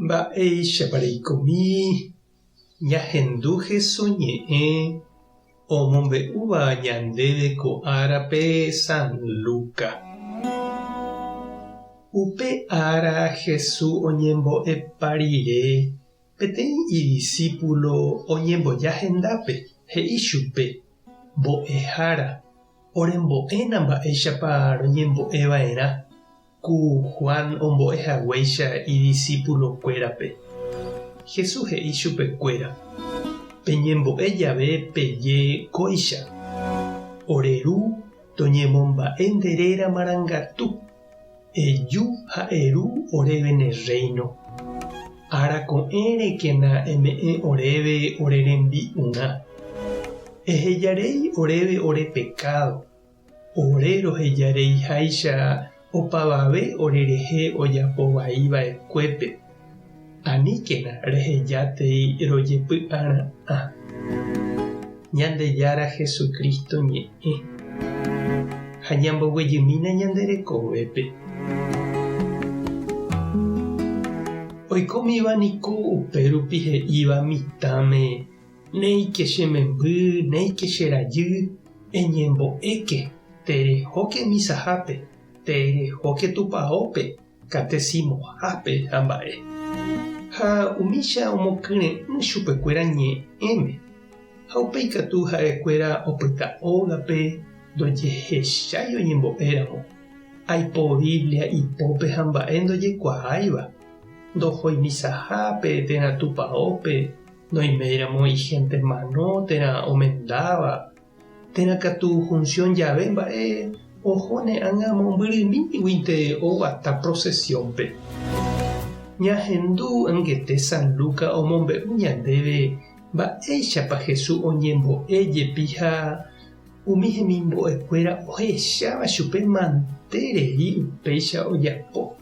Mba'éichapa reikomi ñahendu Hesu ñe'ẽ omombe'úva ñandéve ko árape San Luca. Upe ára Hesu oñembo'epa rire peteĩ idisípulo oñemboja hendápe, he'i chupe, Mbo'ehára, orembo'éna mba'éichapa roñembo'e va'erã Ku Juan ombo'e haguéicha idisipulokuérape, Jesús he'i chupekuéra, Peñembo'e jave peje kóicha, Ore Ru toñemomba'e nde réra marangatu, eju ha eru oréve ne rréino. Ára ko'ẽrekena eme'ẽ oréve ore rembi'urã. Ehejarei oréve ore pekádo, Ore rohejareiháicha opavave orerehe ojapo vai va'ekuépe, aníkena rehejátei rojepy'ara'ã. Ñandejára Jesucristo ñe'ẽ, ha ñamboguejymína ñande rekovépe. Oikómiva niko upérupi he'íva mitãme Néike che memby, néike che rajy, eñembo'éke, terehóke misahápe, terehóke tupaópe, katesimohápe ha mba'e. Ha umícha omokyre'ỹ chupekuéra ñe'ẽme, ha upéi katu ha'ekuéra opyta ógape ndojehechái oñembo'éramo, aipo Biblia ipópe ha mba'e ndojekuaáiva, ndohói misahápe térã tupaópe, Noiméiramo ihénte mano térã omendáva, térã katu hunsión jave mba'e ohóne ág̃a mombyrymíguinte oguata prosesiónpe. Ñahendu angete San Lucas omombe'u ñandéve mba'éichapa Jesús oñembo'e jepi ha umi hemimbo'ekuéra ohecháva chupe manterei upéicha ojapo.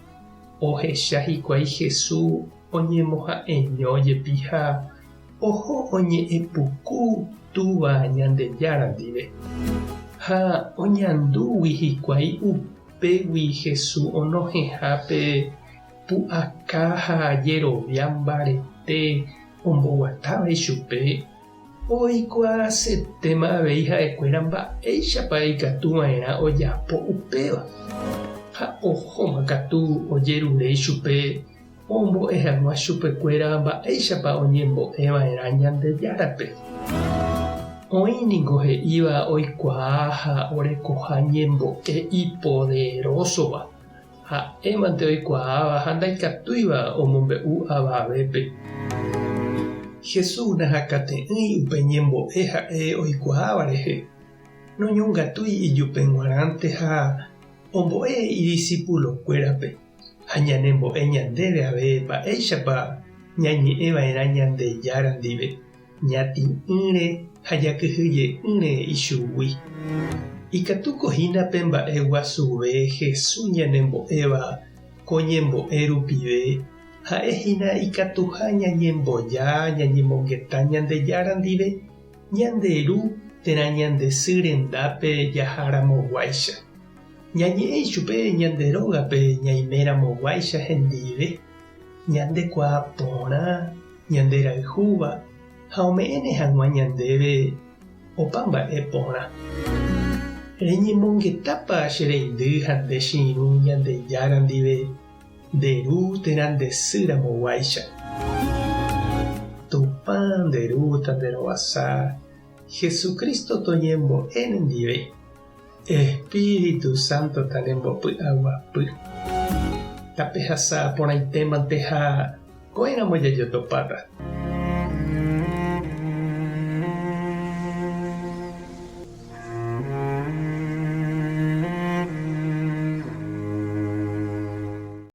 Ohecha hikuái Jesús oñemoha'eño jepi ha oho oñe'ẽ puku Túva Ñandejára ndive. Ha oñandúgui hikuái upégui Jesús onohẽha pe pu'aka ha jerovia mbarete omboguatáva ichupe, oikuaasetéma avei ha'ekuéra mba'éichapa ikatu va'erã ojapo upéva. Ha ohóma katu ojerure ichupe Ombo'e hag̃ua chupekuéra mba'éichapa oñembo'e va'erã Ñandejárape. Oĩ ningo he'íva oikuaa ha orekoha ñembo'e ipoderósova, ha'émante oikuaáva ha ndaikatúiva omombe'u avavépe. Jesús nahakate'ỹi upe ñembo'e ha'e oikuaáva rehe, noñongatúi ijupe g̃uarãnte ha ombo'e idisipulokuérape. Ha ñanembo'e ñandéve ave mba'éichapa ñañe'ẽ va'erã Ñandejára ndive, ñatĩ'ỹre ha jakyhyje'ỹre ichugui. Ikatúko hína pe mba'e guasuve Jesús ñanembo'éva ko ñembo'e rupive, ha'e hína ikatuha ñañemboja ñañemongeta Ñandejára ndive ñande ru térã ñande sy rendápe jaharamoguáicha. Ñañe'ẽ ichupe ñande rógape ñaiméramo guáicha hendive, ñande kuaa porã, ñande rayhúva ha ome'ẽne hag̃ua ñandéve opa mba'e porã. Reñemongetápa che reindy ha nde che irũ Ñandejára ndive nde ru térã nde sy ramo guáicha? Tupã nde ru tanderovasa, Jesucristo toñembo'e nendive. Espíritu Santo